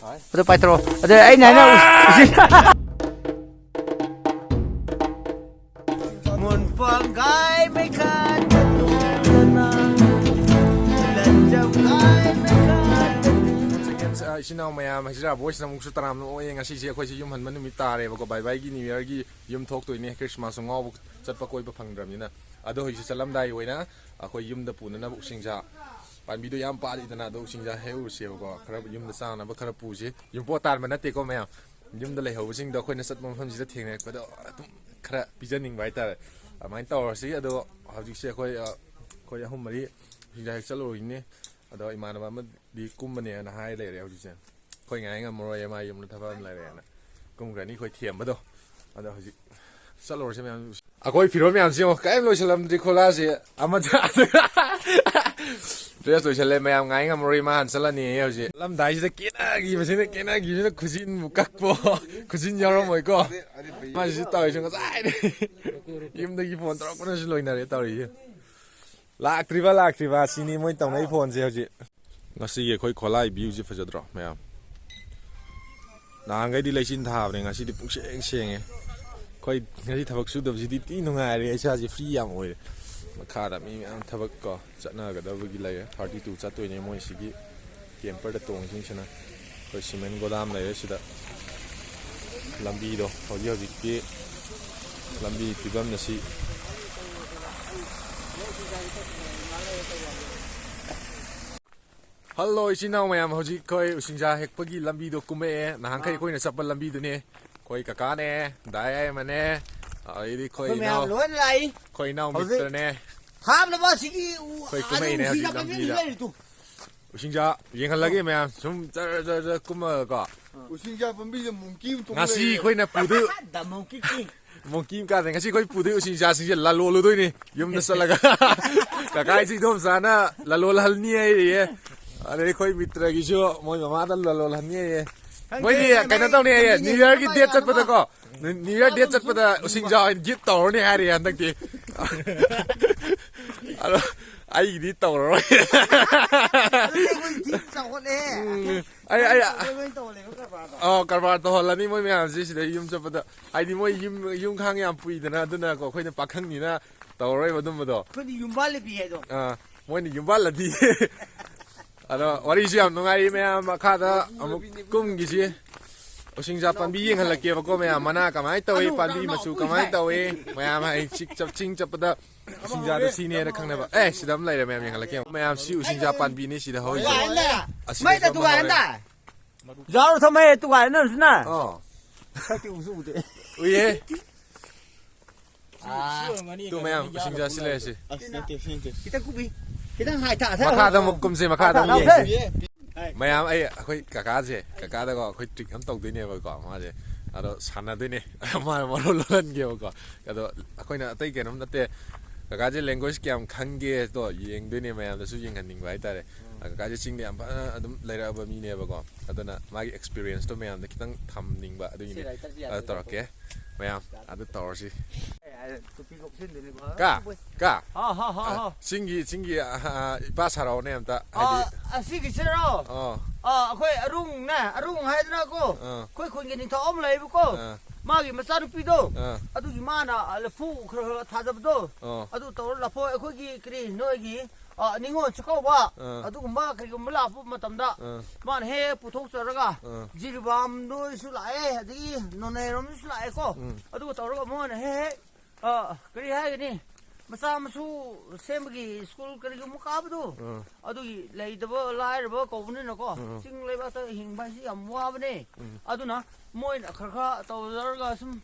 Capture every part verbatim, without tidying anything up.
ꯑꯗꯨ ꯄꯥꯏꯊꯣꯔꯛꯑꯣ꯫ ꯑꯗꯨ ꯑꯩꯅ ꯍꯥꯏꯅ ꯎꯁꯤ-, ꯃꯨꯟꯐꯝꯒꯥꯏ ꯃꯩꯈꯥꯗ ꯇꯣꯡꯗꯅ, ꯂꯟꯖꯝꯒꯥꯏ ꯃꯩꯈꯥꯗ Once again, uh, ꯏꯆꯤꯟ ꯏꯅꯥꯎ ꯃꯌꯥꯝ, ꯍꯖꯤꯔꯥ ꯕꯣꯏꯁꯅ ꯑꯃꯨꯛꯁꯨ ꯇꯔꯥꯝꯅ ꯑꯣꯛꯑꯦ꯫ ꯉꯁꯤꯁꯦ ꯑꯩꯈꯣꯏꯁꯦ ꯌꯨꯝ ꯍꯟꯕ ꯅꯨꯃꯤꯠ ꯇꯥꯔꯦꯕꯀꯣ꯫ ꯕꯥꯏ ꯕꯥꯏꯒꯤ ꯅ꯭ꯌꯨ ꯌꯔꯒꯤ ꯌꯨꯝ ꯊꯣꯛꯇꯣꯏꯅꯦ꯫ ꯈ꯭ꯔꯤꯁꯃꯥꯁꯁꯨ ꯉꯥꯎꯕ ꯆꯠꯄ ꯀꯣꯏꯕ ꯐꯪꯗ꯭ꯔꯕꯅꯤꯅ꯫ ꯑꯗꯣ ꯍꯧꯖꯤꯛꯁꯦ ꯆꯠꯂꯝꯗꯥꯏꯒꯤ ꯑꯣꯏꯅ ꯑꯩꯈꯣꯏ ꯌꯨꯝꯗ ꯄꯨꯅꯅꯕ ꯎꯁꯤꯡꯖꯥ ꯄꯥꯝꯕꯤꯗꯣ ꯌꯥꯝ ꯄꯥꯜꯂꯤꯗꯅ, ꯑꯗꯣ ꯎꯁꯤꯡꯖꯥ ꯍꯦꯛꯎꯔꯁꯦꯕꯀꯣ꯫ ꯈꯔ ꯌꯨꯝꯗ ꯆꯥꯅꯕ ꯈꯔ ꯄꯨꯁꯤ꯫ ꯌꯨꯝꯄꯣꯠ ꯇꯥꯟꯕ ꯅꯠꯇꯦꯀꯣ ꯃꯌꯥꯝ꯫ ꯌꯨꯝꯗ ꯂꯩꯍꯧꯕꯁꯤꯡꯗꯣ ꯑꯩꯈꯣꯏꯅ ꯆꯠꯄ ꯃꯐꯝꯁꯤꯗ ꯊꯦꯡꯅꯔꯛꯄꯗꯣ ꯑꯗꯨꯝ ꯈꯔ ꯄꯤꯖꯅꯤꯡꯕ ꯍꯥꯏꯇꯥꯔꯦ꯫ ꯑꯗꯨꯃꯥꯏꯅ ꯇꯧꯔꯁꯤ꯫ ꯑꯗꯣ ꯍꯧꯖꯤꯛꯁꯦ ꯑꯩꯈꯣꯏ, ꯑ, ꯑꯩꯈꯣꯏ ꯑꯍꯨꯝ ꯃꯔꯤ ꯎꯁꯤꯡꯖꯥ ꯍꯦꯛ ꯆꯠꯂꯨꯔꯤꯅꯦ꯫ ꯑꯗꯣ ꯏꯃꯥꯟꯅꯕ ꯑꯃꯗꯤ ꯀꯨꯝꯕꯅꯦꯅ ꯍꯥꯏ ꯂꯩꯔꯦ ꯍꯧꯖꯤꯛꯁꯦ꯫ ꯑꯩꯈꯣꯏ ꯉꯥꯏ ꯉꯝꯃꯔꯣꯏ, ꯃꯥ ꯌꯨꯝꯗ ꯊꯕꯛ ꯑꯃ ꯂꯩꯔꯦꯅ꯫ ꯀꯨꯝꯈ꯭ꯔꯅꯤ ꯑꯩꯈꯣꯏ ꯊꯦꯝꯕꯗꯣ꯫ ꯑꯗꯣ ꯍꯧꯖꯤꯛ ꯆꯠꯂꯨꯔꯁꯦ ꯃꯌꯥꯝ꯫ ꯑꯩꯈꯣꯏ ꯐꯤꯔꯣꯜ ꯃꯌꯥꯝꯁꯤ ꯌꯦꯡꯉꯣ, ꯀꯔꯤꯝ ꯂꯣꯏꯁꯤꯜꯂꯝꯗ꯭ꯔꯤ ꯈꯣꯂꯥꯁꯦ꯫ ꯑꯃꯗ dress ꯂꯣꯏꯁꯤꯜꯂꯦ ꯃꯌꯥꯝ, ꯉꯥꯏ ꯉꯝꯃꯔꯣꯏ, ꯃꯥ ꯍꯥꯟꯅ ꯆꯠꯂꯅꯤ ꯍꯧꯖꯤꯛ꯫ ꯆꯠꯂꯝꯗꯥꯏꯁꯤꯗ ꯀꯦꯅꯈꯤꯕꯁꯤꯅ, ꯀꯦꯅꯈꯤꯕꯁꯤꯅ ꯈꯨꯖꯤꯟꯕꯨ ꯀꯛꯄꯣ꯫ ꯈꯨꯖꯤꯟ ꯌꯥꯎꯔꯝꯃꯣꯏꯀꯣ꯫ ꯃꯥꯁꯤꯁꯨ ꯇꯧꯔꯤꯁꯦ ꯉꯁꯥꯏꯗꯩ꯫ ꯌꯨꯝꯗꯒꯤ phone ꯇꯧꯔꯛꯄꯅꯁꯨ ꯂꯣꯏꯅꯔꯦ ꯇꯧꯔꯤꯁꯦ꯫ ꯂꯥꯛꯇ꯭ꯔꯤꯕ, ꯂꯥꯛꯇ꯭ꯔꯤꯕ, ꯁꯤꯅꯤ ꯃꯣꯏ ꯇꯧꯅꯩ phoneꯁꯦ ꯍꯧꯖꯤꯛ꯫ ꯉꯁꯤꯒꯤ ꯑꯩꯈꯣꯏ ꯈꯣꯂꯥꯏ viewꯁꯦ ꯐꯖꯗ꯭ꯔꯣ ꯃꯌꯥꯝ? ꯅꯍꯥꯟꯈꯩꯗꯤ ꯂꯩꯆꯤꯟ ꯊꯥꯕꯅꯦ, ꯉꯁꯤꯗꯤ ꯄꯨꯡꯁꯦꯡ ꯁꯦꯡꯉꯦ꯫ ꯑꯩꯈꯣꯏ ꯉꯁꯤ ꯊꯕꯛ ꯁꯨꯗꯕꯁꯤꯗꯤ ꯊꯤ ꯅꯨꯡꯉꯥꯏꯔꯦ, ꯏꯁꯥꯁꯦ free ꯌꯥꯝ ꯑꯣꯏꯔꯦ꯫ ꯃꯈꯥꯗ ꯃꯤ ꯃꯌꯥꯝ ꯊꯕꯛ ꯀꯣ ꯆꯠꯅꯒꯗꯕꯒꯤ ꯂꯩꯔꯦ, thirty two ꯆꯠꯇꯣꯏꯅꯦ ꯃꯣꯏ ꯁꯤꯒꯤ camperꯗ ꯇꯣꯡꯉꯤꯁꯤꯡꯁꯤꯅ꯫ ꯑꯩꯈꯣꯏ cement ꯒꯣꯗꯥꯝ ꯂꯩꯔꯦ ꯁꯤꯗ꯫ ꯂꯝꯕꯤꯗꯣ ꯍꯧꯖꯤꯛ ꯍꯧꯖꯤꯛꯀꯤ ꯂꯝꯕꯤ ꯐꯤꯕꯝ ꯑꯁꯤ꯫ Hello ꯏꯆꯤꯟ ꯏꯅꯥꯎ ꯃꯌꯥꯝ, ꯍꯧꯖꯤꯛ ꯑꯩꯈꯣꯏ ꯎꯁꯤꯡꯖꯥ ꯍꯦꯛꯄꯒꯤ ꯂꯝꯕꯤꯗꯣ ꯀꯨꯝꯃꯛꯑꯦ꯫ ꯅꯍꯥꯟꯈꯩ ꯑꯩꯈꯣꯏꯅ ꯆꯠꯄ ꯂꯝꯕꯤꯗꯨꯅꯦ꯫ ꯑꯩꯈꯣꯏ ꯀꯀꯥꯅꯦ, ꯗꯥ ꯌꯥꯏꯃꯅꯦ, ꯑꯗꯩꯗꯤ ꯑꯩꯈꯣꯏ ꯑꯩꯈꯣꯏ ꯃꯌꯥꯝ ꯏꯅꯥꯎ, ꯂꯣꯏꯅ ꯂꯥꯛꯏ꯫ ꯑꯩꯈꯣꯏ ꯏꯅꯥꯎ ꯍꯧꯖꯤꯛ ꯃꯤꯇ꯭ꯔꯅꯦ꯫ ꯍꯥꯞꯅꯕ ꯑꯁꯤꯒꯤ ꯎ-, ꯑꯩꯈꯣꯏ ꯑꯗꯨ ꯀꯨꯝꯃꯛꯏꯅꯦ ꯎꯁꯤꯡꯖꯥ ꯍꯧꯖꯤꯛ ꯄꯥꯝꯕꯤ ꯑꯅꯤ ꯂꯝꯕꯤꯗ꯫ ꯂꯩꯔꯤꯗꯨ꯫ ꯎꯁꯤꯡꯖꯥ ꯌꯦꯡꯍꯜꯂꯒꯦ ꯃꯌꯥꯝ, ꯁꯨꯝ ꯖꯔ ꯖꯔ ꯖꯔ ꯀꯨꯝꯃꯒꯀꯣ꯫ ꯎꯁꯤꯡꯖꯥ ꯄꯥꯝꯕꯤꯁꯦ monkey ꯑꯃ ꯇꯣꯡ ꯉꯁꯤ ꯂꯩꯔꯦ꯫ ꯑꯩꯈꯣꯏꯅ ꯄꯨꯗꯣꯏ The monkey king꯫ Monkey ꯑꯃ ꯀꯥꯗꯦ꯫ ꯉꯁꯤ ꯑꯩꯈꯣꯏ ꯄꯨꯗꯣꯏ ꯎꯁꯤꯡꯖꯥꯁꯤꯡꯁꯦ ꯂꯂꯣꯜꯂꯨꯗꯣꯏꯅꯤ ꯌꯨꯝꯗ ꯆꯠꯂꯒ꯫ ꯀꯀꯥ ꯏꯆꯦ ꯏꯗꯣꯝꯆꯥꯅ ꯂꯂꯣꯜꯍꯟꯅꯤ ꯍꯥꯏꯔꯤꯌꯦ꯫ ꯑꯗꯩ ꯑꯩꯈꯣꯏ ꯃꯤꯇ꯭ꯔꯒꯤꯁꯨ ꯃꯣꯏ ꯃꯃꯥꯗ ꯂꯂꯣꯜꯍꯟꯅꯤ ꯍꯥꯏꯌꯦ꯫ ꯈꯪꯗꯦ, ꯃꯣꯏꯗꯤ ꯈꯪꯗꯦ, ꯀꯩꯅꯣ ꯇꯧꯅꯤ ꯍꯥꯏꯌꯦ, ꯈꯪꯗꯦ, New Yearꯒꯤ ꯈꯪꯗꯦ, date ꯆꯠꯄꯗꯀꯣ꯫ New Year date ꯆꯠꯄꯗ ꯎꯁꯤꯡꯖꯥ ꯑꯣꯏꯅ gift ꯇꯧꯔꯅꯤ ꯍꯥꯏꯔꯤ ꯍꯟꯗꯛꯇꯤ꯫ ꯑꯗꯣ ꯑꯩꯒꯤꯗꯤ ꯇꯧꯔꯔꯣꯏ꯫ ꯑꯗꯨꯗꯤ ꯑꯩꯈꯣꯏ ꯊꯤ ꯆꯥꯎꯈꯠꯂꯦ꯫ ꯎꯝ, ꯑꯩ ꯑꯩ ꯑꯩꯈꯣꯏ ꯂꯣꯏ ꯇꯧꯍꯜꯂꯦꯕ ꯀꯔꯕꯥꯔꯗꯣ꯫ ꯑꯣ, ꯀꯔꯕꯥꯔ ꯇꯧꯍꯜꯂꯅꯤ ꯃꯣꯏ ꯃꯌꯥꯝꯁꯤ ꯁꯤꯗ ꯌꯨꯝ ꯆꯠꯄꯗ꯫ ꯍꯥꯏꯗꯤ ꯃꯣꯏ ꯌꯨꯝ ꯌꯨꯝ ꯈꯥꯡ ꯌꯥꯝ ꯄꯨꯏꯗꯅ, ꯑꯗꯨꯅꯀꯣ ꯑꯩꯈꯣꯏꯅ ꯄꯥꯈꯪꯅꯤꯅ ꯇꯧꯔꯔꯣꯏꯕ ꯑꯗꯨꯝꯕꯗꯣ꯫ ꯑꯩꯈꯣꯏꯗꯤ ꯌꯨꯝꯕꯥꯜ ꯂꯤꯄꯤ ꯍꯥꯏꯗꯣ꯫ ꯑꯥ, ꯃꯣꯏꯅ ꯌꯨꯝꯕꯥꯜꯂꯗꯤ꯫ ꯑꯗꯣ ꯋꯥꯔꯤꯁꯨ ꯌꯥꯝ ꯅꯨꯡꯉꯥꯏꯔꯤ ꯃꯌꯥꯝ꯫ ꯃꯈꯥꯗ ꯑꯃꯨꯛ ꯀꯨꯝꯈꯤꯁꯤ꯫ ꯎꯁꯤꯡꯖꯥ ꯄꯥꯝꯕꯤ ꯌꯦꯡꯍꯜꯂꯛꯀꯦꯕꯀꯣ ꯃꯌꯥꯝ, ꯃꯅꯥ ꯀꯃꯥꯏꯅ ꯇꯧꯏ, ꯄꯥꯝꯕꯤ ꯃꯆꯨ ꯀꯃꯥꯏꯅ ꯇꯧꯏ꯫ ꯃꯌꯥꯝ ꯍꯌꯦꯡ ꯆꯤꯡ ꯆꯞ- ꯆꯤꯡ ꯆꯠꯄꯗ ꯎꯁꯤꯡꯖꯥꯗ ꯁꯤꯅꯦꯅ ꯈꯪꯅꯕ꯫ ꯑꯦ, ꯁꯤꯗ ꯑꯃ ꯂꯩꯔꯦ ꯃꯌꯥꯝ, ꯌꯦꯡꯍꯜꯂꯛꯀꯦ꯫ ꯃꯌꯥꯝ ꯁꯤ ꯎꯁꯤꯡꯖꯥ ꯄꯥꯝꯕꯤꯅꯤ ꯁꯤꯗ ꯍꯧꯔꯤꯁꯦ꯫ ꯇꯨꯒꯥꯏꯅ꯫ ꯑꯁꯤꯗꯁꯨ ꯃꯩꯗ ꯑꯃ ꯍꯧꯔꯦ꯫ ꯇꯨꯒꯥꯏꯅ꯫ ꯌꯥꯎꯔꯣ ꯊꯝꯃꯦ ꯇꯨꯒꯥꯏꯅ ꯁꯤꯅ꯫ ꯑꯣ꯫ ꯁꯛꯇꯤ ꯎꯁꯨ ꯎꯗꯦ꯫ ꯎꯏꯌꯦ꯫ ꯑꯥ꯫ ꯇꯨ ꯃꯌꯥꯝ ꯎꯁꯤꯡꯖꯥ ꯁꯤ ꯂꯩꯔꯁꯤ꯫ ꯈꯤꯇꯪ ꯀꯨꯞꯄꯤ꯫ ꯈꯤꯇꯪ ꯍꯥꯏꯊ- ꯃꯈꯥꯗ ꯑꯃꯨꯛ ꯀꯨꯝꯁꯤ, ꯃꯈꯥꯗ ꯑꯃꯨꯛ ꯍꯥꯏꯊ- ꯌꯦꯡꯁꯤ꯫ ꯃꯌꯥꯝ ꯑꯩ ꯑꯩꯈꯣꯏ ꯀꯀꯥꯁꯦ, ꯀꯀꯥꯗꯀꯣ ꯑꯩꯈꯣꯏ ꯇ꯭ꯔꯤꯛ ꯑꯃ ꯇꯧꯗꯣꯏꯅꯦꯕꯀꯣ꯫ ꯃꯥꯁꯦ ꯑꯗꯣ ꯁꯥꯟꯅꯗꯣꯏꯅꯦ꯫ ꯃꯥꯅ ꯃꯔꯣꯜ ꯂꯣꯜꯍꯟꯒꯦꯕꯀꯣ꯫ ꯑꯗꯣ ꯑꯩꯈꯣꯏꯅ ꯑꯇꯩ ꯀꯩꯅꯣꯝ ꯅꯠꯇꯦ, ꯀꯀꯥꯁꯦ ꯂꯦꯡꯒ꯭ꯋꯦꯖ ꯀꯌꯥꯝ ꯈꯪꯒꯦꯗꯣ ꯌꯦꯡꯗꯣꯏꯅꯦ, ꯃꯌꯥꯝꯗꯁꯨ ꯌꯦꯡꯍꯟꯅꯤꯡꯕ ꯍꯥꯏꯇꯥꯔꯦ꯫ ꯀꯀꯥꯁꯦ ꯆꯤꯡꯗ ꯌꯥꯝ ꯐꯖꯅ ꯑꯗꯨꯝ ꯂꯩꯔꯛꯑꯕ ꯃꯤꯅꯦꯕꯀꯣ꯫ ꯑꯗꯨꯅ ꯃꯥꯒꯤ ꯑꯦꯛꯁꯄꯤꯔꯤꯌꯦꯟꯁꯇꯣ ꯃꯌꯥꯝꯗ ꯈꯤꯇꯪ ꯊꯝꯅꯤꯡꯕ ꯑꯗꯨꯒꯤꯅꯦ꯫ ꯑꯗꯨ ꯇꯧꯔꯛꯀꯦ ꯃꯌꯥꯝ꯫ ꯑꯗꯨ ꯇꯧꯔꯁꯤ꯫ ꯀꯥ, ꯀꯥ꯫ ꯍꯥ, ꯍꯥ, ꯍꯥ, ꯍꯥ꯫ ꯆꯤꯡꯒꯤ ꯆꯤꯡꯒꯤ ꯑ, ꯑ, ꯏꯄꯥ ꯁꯥꯔꯛꯑꯣꯅꯦ ꯑꯝꯇ꯫ ꯍꯥꯏꯗꯤ ꯑ, ꯑꯁꯤꯒꯤꯁꯤꯔꯣ? ꯑꯣ꯫ ꯑ, ꯑꯩꯈꯣꯏ ꯑꯔꯨꯡꯅꯦ, ꯑꯔꯨꯡ ꯍꯥꯏꯗꯅꯀꯣ꯫ ꯑꯥ꯫ ꯑꯩꯈꯣꯏ ꯈꯨꯟꯒꯤ ꯅꯤꯡꯊꯧ ꯑꯃ ꯂꯩꯌꯦꯕꯀꯣ꯫ ꯑꯥ꯫ ꯃꯥꯒꯤ ꯃꯆꯥꯅꯨꯄꯤꯗꯣ꯫ ꯑꯥ꯫ ꯑꯗꯨꯒꯤ ꯃꯥꯅ, ꯑ, ꯂꯐꯨ ꯈꯔ ꯈꯔ ꯊꯥꯖꯕꯗꯣ꯫ ꯑꯣ꯫ ꯑꯗꯨ ꯇꯧꯔ ꯂꯐꯣꯏ ꯑꯩꯈꯣꯏꯒꯤ ꯀꯔꯤ ꯅꯣꯏꯒꯤ, ꯑ, ꯅꯤꯉꯣꯜ ꯆꯥꯛꯀꯧꯕ꯫ ꯑꯥ꯫ ꯑꯗꯨꯒꯨꯝꯕ ꯀꯔꯤꯒꯨꯝꯕ ꯂꯥꯛꯄ ꯃꯇꯝꯗ꯫ ꯑꯥ꯫ ꯃꯥꯅ ꯍꯦꯛ ꯍꯦꯛ ꯄꯨꯊꯣꯛꯆꯔꯒ꯫ ꯑꯥ꯫ ꯖꯤꯔꯤꯕꯥꯝꯗꯣꯏꯁꯨ ꯂꯥꯛꯑꯦ, ꯑꯗꯒꯤ ꯅꯣꯅꯦꯔꯣꯝꯗꯁꯨ ꯂꯥꯛꯑꯦꯀꯣ꯫ ꯎꯝ꯫ ꯑꯗꯨꯒ ꯇꯧꯔꯒ ꯃꯣꯏꯅ ꯍꯦꯛ ꯍꯦꯛ ꯑ, ꯀꯔꯤ ꯍꯥꯏꯒꯅꯤ? ꯃꯆꯥ ꯃꯁꯨ ꯁꯦꯝꯕꯒꯤ ꯁ꯭ꯀꯨꯜ ꯀꯔꯤꯒꯨꯝꯕ ꯀꯥꯕꯗꯨ, ꯑꯥ꯫ ꯑꯗꯨꯒꯤ ꯂꯩꯇꯕ ꯂꯥꯏꯔꯕ ꯀꯧꯕꯅꯤꯅꯀꯣ, ꯑꯥ꯫ ꯆꯤꯡ ꯂꯩꯕꯥꯛꯇ ꯍꯤꯡꯕ ꯍꯥꯏꯁꯤ ꯌꯥꯝ ꯋꯥꯕꯅꯦ꯫ ꯎꯝ꯫ ꯑꯗꯨꯅ ꯃꯣꯏꯅ ꯈꯔ ꯈꯔ ꯇꯧꯖꯔꯒ ꯁꯨꯝ,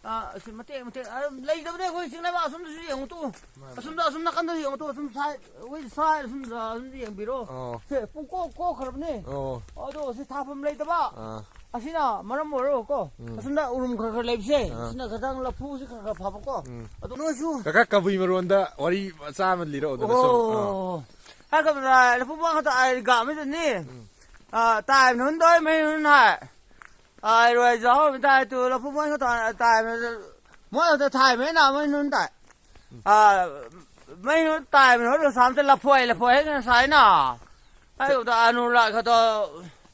ꯑ, ꯑꯁꯤ ꯃꯇꯦꯛ ꯃꯇꯦꯛ, ꯑ, ꯂꯩꯇꯕꯅꯦ ꯑꯩꯈꯣꯏ ꯆꯤꯡ ꯂꯩꯕꯥꯛ ꯑꯁꯣꯝꯗꯁꯨ ꯌꯦꯡꯉꯨ ꯇꯨ꯫ ꯃꯥꯅꯦ꯫ ꯑꯁꯣꯝꯗ, ꯑꯁꯣꯝ ꯅꯥꯀꯟꯗꯁꯨ ꯌꯦꯡꯉꯨ ꯇꯨ꯫ ꯑꯁꯣꯝ ꯁꯥꯏ, ꯑꯩꯈꯣꯏ ꯁꯥꯏ ꯑꯁꯣꯝꯗ, ꯑꯁꯣꯝꯗ ꯌꯦꯡꯕꯤꯔꯣ꯫ ꯑꯣ꯫ ꯁꯦ, ꯄꯨꯡꯀꯣꯛ ꯀꯣꯛꯈ꯭ꯔꯕꯅꯦ꯫ ꯑꯣ꯫ ꯑꯗꯣ ꯁꯤ ꯊꯥꯐꯝ ꯂꯩꯇꯕ꯫ ꯑꯥ꯫ ꯑꯁꯤꯅ ꯃꯔꯝ ꯑꯣꯏꯔꯒꯀꯣ, ꯎꯝ꯫ ꯑꯁꯣꯝꯗ ꯎꯔꯨꯝ ꯈꯔ ꯈꯔ ꯂꯩꯕꯁꯦ, ꯑꯥ꯫ ꯁꯤꯅ ꯈꯤꯇꯪ ꯂꯐꯨꯁꯤ ꯈꯔ ꯈꯔ ꯐꯕꯀꯣ꯫ ꯎꯝ꯫ ꯑꯗꯣ ꯅꯣꯏꯁꯨ ꯀꯀꯥ ꯀꯕꯨꯏ ꯃꯔꯣꯟꯗ ꯋꯥꯔꯤ ꯃꯆꯥ ꯑꯃ ꯂꯤꯔꯛꯑꯣ ꯑꯗꯨꯗ ꯁꯨꯝ꯫ ꯑꯥ꯫ ꯑꯣ꯫ ꯍꯥꯏ ꯀꯕꯨꯏ ꯂꯐꯨ ꯃꯥꯡ ꯈꯛꯇ ꯑꯩ ꯒꯥ ꯑꯃꯗꯅꯤ꯫ ꯎꯝ꯫ ꯑꯥ, ꯇꯥꯏ ꯅꯨꯟ ꯗꯣꯏ ꯃꯩ ꯅꯨꯟ ꯍꯥꯏ꯫ ꯑꯥ, ꯏꯔꯣꯏ ꯖꯍꯣ ꯃꯤ ꯇꯥꯏ ꯇꯨ ꯂꯐꯨ ꯃꯥꯡ ꯈꯛꯇ ꯇꯥꯏ ꯃꯣꯏ ꯈꯛꯇ ꯊꯥꯏ ꯃꯩ ꯅꯥ ꯃꯩ ꯅꯨꯟ ꯇꯥꯏ꯫ ꯑꯥ, ꯃꯩ ꯇꯥꯏꯕꯅ ꯍꯣꯏ ꯁꯥꯝꯇ ꯂꯐꯣꯏ ꯂꯐꯣꯏ ꯍꯥꯏꯅ ꯁꯥꯏꯅ꯫ ꯑꯩ ꯎꯗ ꯑꯅꯨꯔꯥ ꯈꯗꯣ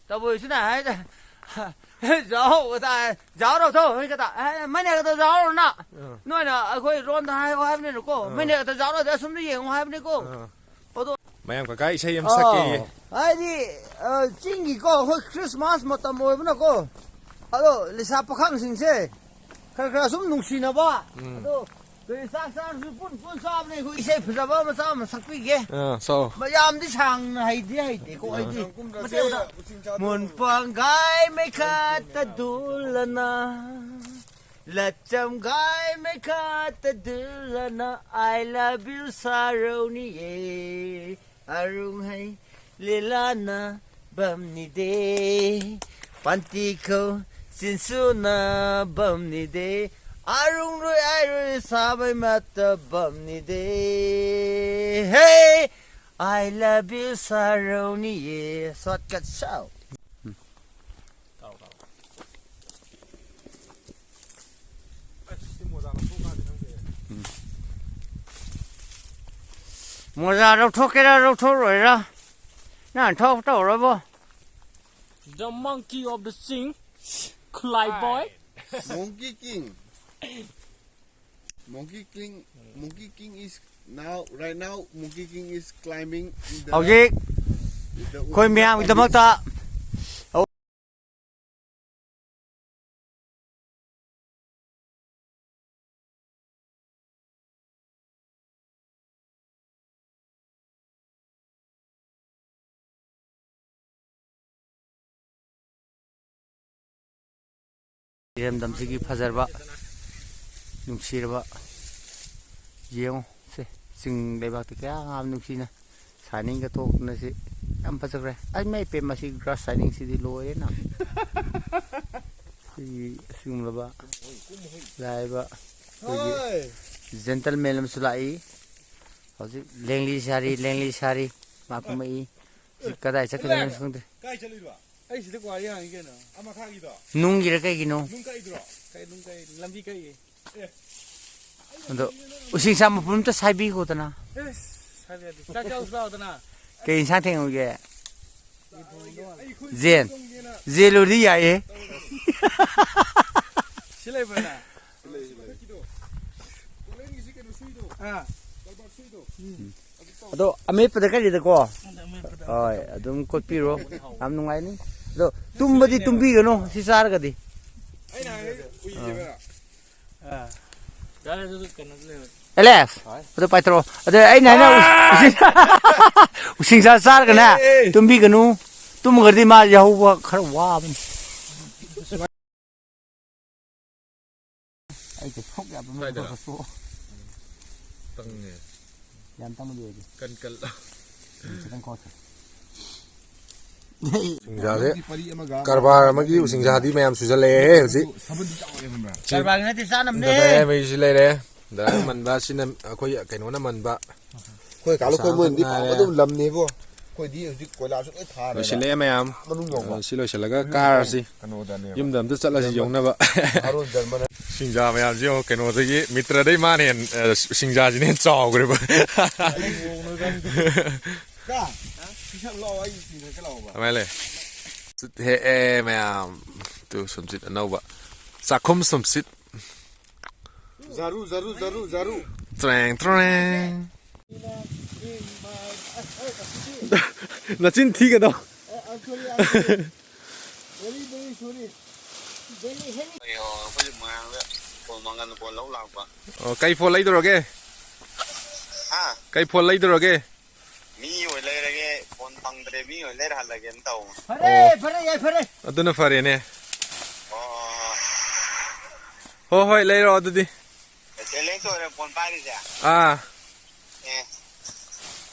ꯇꯕꯨꯏꯁꯤꯅ ꯍꯥꯏꯗ꯫ ꯖꯥꯎ ꯇꯥꯏ ꯖꯥꯎ ꯔꯧ ꯊꯧ ꯍꯣꯏ ꯀꯗ꯫ ꯃꯩꯅꯦ ꯈꯗꯣ ꯖꯥꯎꯔꯣꯅ꯫ ꯑꯥ꯫ ꯅꯣꯏꯅ ꯑꯩꯈꯣꯏ ꯔꯣꯟꯗ ꯍꯥꯏꯌꯣ ꯍꯥꯏꯕꯅꯤꯅꯀꯣ꯫ ꯑꯥ꯫ ꯃꯩꯅꯦ ꯈꯗꯣ ꯖꯥꯎꯔꯣꯗꯤ ꯑꯁꯨꯝꯗ ꯌꯦꯡꯉꯣ ꯍꯥꯏꯕꯅꯤꯀꯣ꯫ ꯑꯥ꯫ ꯑꯗꯣ ꯃꯌꯥꯝ ꯀꯀꯥ ꯏꯁꯩ ꯑꯃ ꯁꯛꯀꯦꯌꯦ꯫ ꯑꯥ꯫ ꯍꯥꯏꯗꯤ, ꯑ, ꯆꯤꯡꯒꯤꯀꯣ ꯑꯩꯈꯣꯏ ꯈ꯭ꯔꯤꯁꯃꯥꯁ ꯃꯇꯝ ꯑꯣꯏꯕꯅꯀꯣ꯫ ꯑꯗꯣ ꯂꯩꯁꯥ ꯄꯥꯈꯪꯁꯤꯡꯁꯦ ꯈꯔ ꯈꯔ ꯁꯨꯝ ꯅꯨꯡꯁꯤꯅꯕ꯫ ꯎꯝ꯫ ꯑꯗꯣ ꯑꯩꯈꯣꯏ ꯆꯥꯛ ꯆꯥꯔꯁꯨ ꯄꯨꯟ ꯄꯨꯟ ꯆꯥꯕꯅꯦ꯫ ꯑꯩꯈꯣꯏ ꯏꯁꯩ ꯐꯖꯕ ꯃꯆꯥ ꯑꯃ ꯁꯛꯄꯤꯒꯦ꯫ ꯑꯥ, ꯁꯛꯑꯣ꯫ ꯃꯌꯥꯝꯗꯤ ꯁꯥꯡꯅ ꯍꯩꯗꯤ ꯍꯩꯇꯦꯀꯣ ꯑꯩꯗꯤ꯫ ꯃꯇꯦꯛ ꯑꯃꯗ, ꯃꯨꯟ ꯄꯥꯡꯒꯥꯏ ꯃꯩꯈꯥꯠꯇ ꯗꯨꯜꯂꯅ, ꯂꯆꯝꯒꯥꯏ ꯃꯩꯈꯥꯠꯇ ꯗꯨꯜꯂꯅ, I love you ꯁꯥꯔꯧꯅꯤꯌꯦ꯫ ꯑꯔꯨꯡꯍꯩ ꯂꯤꯂꯥꯅ ꯕꯝꯅꯤꯗꯦ, ꯄꯥꯟꯇꯤꯈꯧ ꯆꯤꯟꯁꯨꯅ ꯕꯝꯅꯤꯗꯦ, ꯑꯔꯨꯡꯔꯣꯏ ꯑꯥꯏꯔꯣꯏ ꯁꯥꯕꯩ ꯃꯇ ꯕꯝꯅꯤꯗꯦ꯫ Hey, I love you ꯁꯥꯔꯧꯅꯤꯌꯦ꯫ Shortcut ꯁꯥꯎ꯫ ꯎꯝ꯫ ꯃꯣꯖꯥ ꯂꯧꯊꯣꯛꯀꯦꯔꯥ ꯂꯧꯊꯣꯛꯂꯣꯏꯔꯥ? ꯅꯪ ꯊꯕꯛ ꯇꯧꯔꯕꯣ? The monkey of the sing, Khlai boy. Monkey King. Monkey King, Monkey King is now, right now, Monkey King is climbing in the, ꯍꯧꯖꯤꯛ in the ꯑꯩꯈꯣꯏ ꯃꯌꯥꯝꯒꯤꯗꯃꯛꯇ ꯏꯔꯝꯗꯝꯁꯤꯒꯤ ꯐꯖꯔꯕ, ꯅꯨꯡꯁꯤꯔꯕ, ꯌꯦꯡꯉꯨ ꯁꯦ, ꯆꯤꯡ ꯂꯩꯕꯥꯛꯇ ꯀꯌꯥ ꯌꯥꯝ ꯅꯨꯡꯁꯤꯅ ꯁꯥꯏꯅꯤꯡꯒ ꯊꯣꯛꯇꯅ ꯁꯤ ꯌꯥꯝ ꯐꯖꯈ꯭ꯔꯦ꯫ ꯑꯩ ꯃꯩ ꯄꯦꯝ ꯃꯁꯤ ꯒ꯭ꯔꯥꯁ ꯁꯥꯏꯅꯤꯡꯁꯤꯗꯤ ꯂꯣꯏꯔꯦꯅ꯫ ꯁꯤꯒꯤ ꯑꯁꯤꯒꯨꯝꯂꯕ ꯂꯥꯛꯏꯕ ꯑꯩꯈꯣꯏꯒꯤ ꯍꯣꯏ꯫ ꯖꯦꯟꯇꯜꯃꯦꯟ ꯑꯃꯁꯨ ꯂꯥꯛꯏ꯫ ꯍꯧꯖꯤꯛ ꯂꯦꯡꯂꯤ ꯁꯥꯔꯤ, ꯂꯦꯡꯂꯤ ꯁꯥꯔꯤ꯫ ꯃꯥ ꯀꯨꯝꯃꯛꯏ꯫ ꯍꯧꯖꯤꯛ ꯀꯗꯥꯏ ꯆꯠꯀꯗꯣꯏꯅꯣꯁꯨ ꯈꯪꯗꯦ꯫ ꯀꯥꯏ ꯆꯠꯂꯤꯕ? ꯑꯩ ꯁꯤꯗ ꯀ꯭ꯋꯥꯔꯤ ꯍꯥꯡꯉꯤ ꯀꯩꯅꯣ꯫ ꯑꯥ ꯃꯈꯥꯒꯤꯗꯣ? ꯅꯨꯡꯒꯤꯔ ꯀꯩꯒꯤꯅꯣ? ꯅꯨꯡ ꯀꯛꯏꯗ꯭ꯔꯣ? ꯀꯩ ꯅꯨꯡ ꯀꯛꯏ? ꯂꯝꯕꯤ ꯀꯛꯏ꯫ ꯑꯦ꯫ ꯑꯗꯣ ꯎꯁꯤꯡꯁꯥ ꯃꯄꯨꯝ ꯑꯝꯇ ꯁꯥꯏꯕꯤꯈꯣꯗꯅ꯫ ꯑꯦꯁ, ꯁꯥꯏꯕ ꯌꯥꯗꯦ꯫ ꯆꯥꯛ ꯆꯥꯎꯁꯤ ꯂꯥꯎꯗꯅ꯫ ꯀꯩ ꯏꯟꯁꯥꯡ ꯊꯦꯡꯉꯨꯒꯦ? ꯌꯦꯟ꯫ ꯌꯦꯟ ꯑꯣꯏꯔꯗꯤ ꯌꯥꯏꯌꯦ꯫ ꯁꯤ ꯂꯩꯕ꯭ꯔꯅ? ꯑꯥ꯫ ꯑꯗꯣ ꯑꯃꯦꯠꯄꯗ ꯀꯔꯤꯗꯀꯣ? ꯍꯣꯏ, ꯑꯗꯨꯝ ꯀꯣꯠꯄꯤꯔꯣ꯫ ꯌꯥꯝ ꯅꯨꯡꯉꯥꯏꯅꯤ꯫ ꯑꯗꯣ ꯇꯨꯝꯕꯗꯤ ꯇꯨꯝꯕꯤꯒꯅꯨ ꯁꯤ ꯆꯥꯔꯒꯗꯤ꯫ ꯑꯩꯅ ꯍꯥꯏ ꯎꯏꯌꯦꯕ꯫ ꯑꯥ꯫ ꯌꯥꯔꯦ, ꯑꯗꯨ ꯀꯩꯅꯣꯗ ꯂꯩꯍꯧꯔꯦ꯫ ꯑꯦꯂꯦꯛꯁ, ꯑꯗꯨ ꯄꯥꯏꯊꯣꯔꯛꯑꯣ꯫ ꯑꯗꯨ ꯑꯩꯅ ꯍꯥꯏꯅ ꯎꯁꯤꯡ-, ꯎꯁꯤꯡꯁꯥ ꯆꯥꯔꯒꯅꯦ, ꯑꯦ, ꯑꯦ꯫ ꯇꯨꯝꯕꯤꯒꯅꯨ꯫ ꯇꯨꯝꯃꯒꯗꯤ ꯃꯥ ꯌꯥꯍꯧꯕ ꯈꯔ ꯋꯥꯕꯅꯤ꯫ ꯑꯩ ꯀꯩꯁꯨ ꯌꯥꯗꯕ ꯀꯥꯏꯗꯔꯣ? ꯅꯠꯇ꯭ꯔꯣ? ꯇꯪꯉꯦ꯫ ꯌꯥꯝ ꯇꯪꯕꯗꯤ ꯑꯣꯏꯗꯦ꯫ ꯀꯟ ꯀꯜ꯫ ꯈꯤꯇꯪ ꯀꯣꯠꯁꯦ꯫ ꯎꯁꯤꯡꯖꯥꯁꯦ ꯀꯔꯕꯥꯔ ꯑꯃꯒꯤ ꯎꯁꯤꯡꯖꯥꯗꯤ ꯃꯌꯥꯝ ꯁꯨꯖꯜꯂꯛꯑꯦ ꯍꯧꯖꯤꯛ꯫ ꯀꯔꯕꯥꯔꯒꯤ ꯅꯠꯇꯦ, ꯆꯥꯅꯕꯅꯦ꯫ ꯗꯥꯗꯥ ꯌꯥꯏꯃꯩꯁꯨ ꯂꯩꯔꯦ꯫ ꯗꯥꯗꯥ ꯃꯟꯕ ꯁꯤꯅ ꯑꯩꯈꯣꯏ ꯀꯩꯅꯣꯅ ꯃꯟꯕ꯫ ꯑꯩꯈꯣꯏ ꯀꯥꯂꯨ ꯈꯣꯏ ꯃꯣꯏꯅꯗꯤ ꯄꯥꯝꯕ ꯑꯗꯨꯝ ꯂꯝꯅꯦꯕꯣ꯫ ꯑꯩꯈꯣꯏꯗꯤ ꯍꯧꯖꯤꯛ ꯀꯣꯏꯂꯥꯁꯨ ꯂꯣꯏ ꯊꯥꯔꯦꯕ꯫ ꯂꯣꯏꯁꯤꯜꯂꯛꯑꯦ ꯃꯌꯥꯝ꯫ ꯃꯅꯨꯡ ꯌꯧꯕ꯫ ꯑ, ꯁꯤ ꯂꯣꯏꯁꯤꯜꯂꯒ ꯀꯥꯔꯁꯤ꯫ ꯀꯩꯅꯣꯗꯅꯦꯕ꯫ ꯌꯨꯝꯗ ꯑꯝꯇ ꯆꯠꯂꯁꯤ ꯌꯧꯅꯕ꯫ ꯑꯔꯣꯏ ꯖꯔꯃꯅ꯫ ꯁꯤꯡꯖꯥ ꯃꯌꯥꯝꯁꯤ ꯌꯦꯡꯉꯣ, ꯀꯩꯅꯣꯗꯒꯤ ꯃꯤꯇ꯭ꯔꯗꯩ ꯃꯥꯅ ꯍꯦꯟ-, ꯑ, ꯁꯤꯡꯖꯥꯁꯤꯅ ꯍꯦꯟꯅ ꯆꯥꯎꯈ꯭ꯔꯦꯕ꯫ ꯀꯥ, ꯁꯤ ꯁꯛ ꯂꯥꯛꯑꯣ, ꯑꯩ ꯁꯤꯡꯖꯥ ꯈꯔ ꯂꯥꯛꯑꯣꯕ꯫ ꯀꯃꯥꯏꯅ ꯂꯩ? ꯁꯨꯠ ꯍꯦꯛꯑꯦ ꯃꯌꯥꯝ꯫ ꯇꯨ ꯁꯨꯝꯁꯤꯠ ꯑꯅꯧꯕ꯫ ꯆꯥꯛꯈꯨꯝ ꯁꯨꯝꯁꯤꯠ꯫ ꯖꯥꯔꯨ, ꯖꯥꯔꯨ, ꯖꯥꯔꯨ, ꯖꯥꯔꯨ꯫ ꯇ꯭ꯔꯦꯡ, ꯇ꯭ꯔꯦꯡ꯫ ꯅꯆꯤꯟ ꯊꯤꯒꯗꯣ꯫ ꯑꯩꯈꯣꯏꯁꯨ ꯃꯌꯥꯝꯗ ꯐꯣꯟ ꯃꯉꯥꯜ ꯐꯣꯟ ꯂꯧ ꯂꯥꯛꯄ꯫ ꯑꯣ, ꯀꯩ ꯐꯣꯟ ꯂꯩꯗꯧꯔꯒꯦ? ꯍꯥ? ꯀꯩ ꯐꯣꯟ ꯂꯩꯗꯧꯔꯒꯦ? ꯃꯤ ꯑꯣꯏ ꯂꯩꯔꯒꯦ, ꯐꯣꯟ ꯐꯪꯗ꯭ꯔꯦ, ꯃꯤ ꯑꯣꯏ ꯂꯩꯔ ꯍꯜꯂꯒꯦꯅ ꯇꯧꯕ꯫ ꯐꯔꯦ, ꯑꯣ꯫ ꯐꯔꯦ, ꯌꯥꯏ, ꯐꯔꯦ꯫ ꯑꯗꯨꯅ ꯐꯔꯦꯅꯦ꯫ ꯑꯣ, ꯑꯣ, ꯑꯣ꯫ ꯍꯣꯏ, ꯍꯣꯏ, ꯂꯩꯔꯣ ꯑꯗꯨꯗꯤ꯫ ꯆꯦꯂꯦꯟꯖ ꯑꯣꯏꯔꯦ ꯐꯣꯟ ꯄꯥꯏꯔꯤꯁꯦ꯫ ꯑꯥ꯫ ꯑꯦ,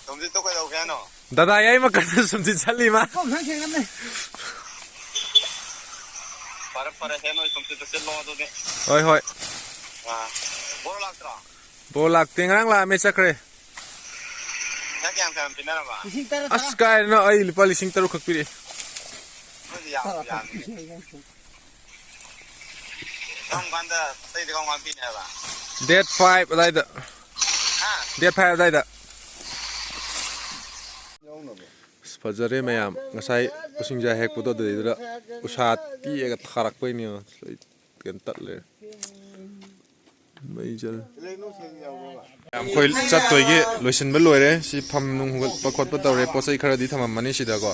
ꯁꯨꯝꯁꯤꯠꯇꯣ ꯀꯩꯗꯧꯒꯦ ꯍꯥꯏꯅꯣ? ꯗꯗꯥ ꯌꯥꯏꯃ ꯀꯟꯅ ꯁꯨꯝꯁꯤꯠ ꯆꯠꯂꯤ ꯃꯥ꯫ ꯀꯣꯛ ꯈꯔ ꯁꯦꯡꯉꯝꯃꯦ꯫ ꯐꯔꯦ, ꯐꯔꯦ, ꯁꯦ ꯅꯣꯏ ꯁꯨꯝꯁꯤꯠꯇꯣ ꯁꯤꯠꯂꯣ ꯑꯗꯨꯗꯤ꯫ ꯍꯣꯏ, ꯍꯣꯏ꯫ ꯑꯥ꯫ ꯕꯣꯔ ꯂꯥꯛꯇ꯭ꯔꯣ? ꯕꯣꯔ ꯂꯥꯛꯇꯦ, ꯉꯔꯥꯡ ꯂꯥꯛꯑꯝꯃꯦ, ꯆꯠꯈ꯭ꯔꯦ꯫ ꯄꯩꯁꯥ ꯀꯌꯥꯝ ꯀꯌꯥꯝ ꯄꯤꯅꯔꯕ? ꯂꯤꯁꯤꯡ ꯇꯔꯥ, ꯑꯁ, ꯇꯔꯥ꯫ ꯀꯥꯏꯗꯅꯣ, ꯑꯩ ꯂꯨꯄꯥ ꯂꯤꯁꯤꯡ ꯇꯔꯨꯛ ꯈꯛ ꯄꯤꯔꯛꯑꯦ꯫ ꯅꯣꯏꯗꯤ ꯌꯥꯝ ꯌꯥꯝꯃꯤ꯫ ꯀꯔꯝ ꯀꯥꯟꯗ, ꯑꯇꯩꯗꯤ ꯀꯔꯝ ꯀꯥꯟꯗ ꯄꯤꯅꯤ ꯍꯥꯏꯕ? Date five ꯑꯗꯥꯏꯗ, date five ꯑꯗꯥꯏꯗ꯫ ꯑꯁ, ꯐꯖꯔꯦ ꯃꯌꯥꯝ꯫ ꯉꯁꯥꯏ ꯎꯁꯤꯡꯖꯥ ꯍꯦꯛꯄꯗꯣ ꯑꯗꯨꯗꯩꯗꯨꯗ ꯎꯁꯥ ꯇꯦꯛꯑꯒ ꯊꯥꯔꯛꯄꯩꯅꯦ꯫ ꯂꯣꯏ ꯀꯩꯅꯣ ꯇꯠ ꯂꯩꯔꯦ꯫ ꯃꯩ ꯆꯠꯂꯦ꯫ ꯃꯌꯥꯝ ꯑꯩꯈꯣꯏ ꯆꯠꯇꯣꯏꯒꯤ ꯂꯣꯏꯁꯤꯟꯕ ꯂꯣꯏꯔꯦ꯫ ꯁꯤ ꯐꯝ ꯅꯨꯡ ꯍꯨꯒꯠꯄ ꯈꯣꯠꯄ ꯇꯧꯔꯦ꯫ ꯄꯣꯠ ꯆꯩ ꯈꯔꯗꯤ ꯊꯝꯃꯝꯃꯅꯤ ꯁꯤꯗꯀꯣ꯫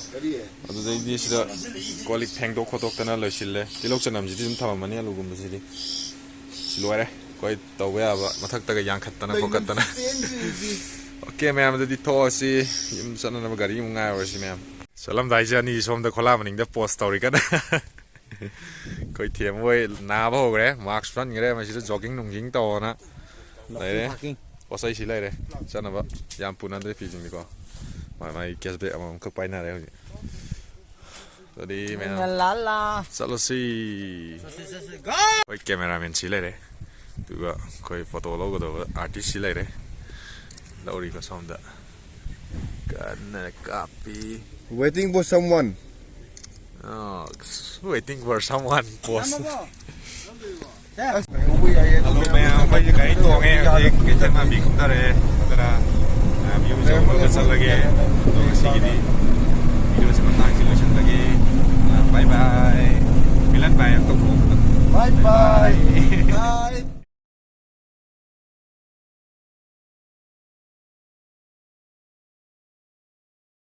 ꯑꯗꯨꯗꯩꯗꯤ ꯁꯤꯗ ꯀꯣꯜ ꯂꯤꯛ ꯐꯦꯡꯗꯣꯛ ꯈꯣꯠꯇꯣꯛꯇꯅ ꯂꯣꯏꯁꯤꯜꯂꯦ꯫ ꯇꯤꯜꯍꯧ ꯆꯅꯝꯁꯤꯗꯤ ꯑꯗꯨꯝ ꯊꯝꯃꯝꯃꯅꯤ, ꯑꯂꯨꯒꯨꯝꯕꯁꯤꯗꯤ꯫ ꯁꯤ ꯂꯣꯏꯔꯦ ꯑꯩꯈꯣꯏ ꯇꯧꯕ ꯌꯥꯕ, ꯃꯊꯛꯇꯒ ꯌꯥꯡꯈꯠꯇꯅ ꯈꯣꯀꯠꯇꯅ꯫ ꯑꯣꯀꯦ ꯃꯌꯥꯝ, ꯑꯗꯨꯗꯤ ꯊꯣꯛꯑꯁꯤ꯫ ꯌꯨꯝ ꯆꯠꯅꯅꯕ ꯒꯥꯔꯤ ꯑꯃꯨꯛ ꯉꯥꯏꯔꯨꯔꯁꯤ ꯃꯌꯥꯝ꯫ ꯆꯠꯂꯝꯗꯥꯏꯁꯦ ꯑꯅꯤ ꯁꯣꯝꯗ ꯈꯣꯂꯥ ꯃꯅꯤꯡꯗ ꯄꯣꯁ ꯇꯧꯔꯤ ꯀꯟꯅ꯫ ꯑꯩꯈꯣꯏ ꯊꯦꯝꯕꯣꯏ ꯅꯥꯕ ꯍꯧꯈ꯭ꯔꯦ, ꯃꯥꯛꯁ ꯎꯞꯁꯟꯈ꯭ꯔꯦ꯫ ꯃꯁꯤꯗ ꯖꯣꯒꯤꯡ ꯅꯨꯡꯒꯤꯡ ꯇꯧꯑꯣꯅ ꯂꯩꯔꯦ꯫ ꯄꯣꯠ ꯆꯩ ꯁꯤ ꯂꯩꯔꯦ ꯆꯠꯅꯕ꯫ ꯌꯥꯝ ꯄꯨꯅꯗ꯭ꯔꯦ ꯐꯤꯁꯤꯡꯗꯤꯀꯣ꯫ ꯃꯥꯏ ꯃꯥꯏ ꯀꯦꯁ ꯕꯦꯛ ꯑꯃꯃꯝꯈꯛ ꯄꯥꯏꯅꯔꯦ ꯍꯧꯖꯤꯛ꯫ ꯑꯗꯨꯗꯤ ꯃꯌꯥꯝ ꯂꯥ ꯂꯥ꯫ ꯆꯠꯂꯁꯤ꯫ ꯆꯠꯁꯤ, ꯆꯠꯁꯤ, go! ꯑꯩꯈꯣꯏ ꯀꯦꯃꯦꯔꯥꯃꯦꯟ ꯁꯤ ꯂꯩꯔꯦ꯫ ꯑꯗꯨꯒ ꯑꯩꯈꯣꯏ ꯐꯣꯇꯣ ꯂꯧꯒꯗꯕ ꯑꯥꯔꯇꯤꯁ ꯁꯤ ꯂꯩꯔꯦ꯫ ꯂꯧꯔꯤꯀꯣ ꯁꯣꯝꯗ꯫ ꯀꯟꯅ ꯀꯥꯞꯄꯤ꯫ Waiting for someone. Oh, waiting for someone post. Hello ꯃꯌꯥꯝ, ꯑꯩꯈꯣꯏꯁꯦ ꯒꯥꯔꯤ ꯇꯣꯡꯉꯦ ꯍꯧꯖꯤꯛ ꯀꯩꯊꯦꯜ ꯃꯥꯟꯕꯤ ꯀꯨꯝꯊꯔꯛꯑꯦ꯫ ꯑꯗꯨꯅ ꯃꯌꯥꯝ ꯌꯨꯝ ꯌꯧꯅꯕ ꯆꯠꯂꯒꯦ꯫ ꯑꯗꯣ ꯉꯁꯤꯒꯤꯗꯤ ꯚꯤꯗꯤꯑꯣꯁꯦ ꯃꯇꯥꯡ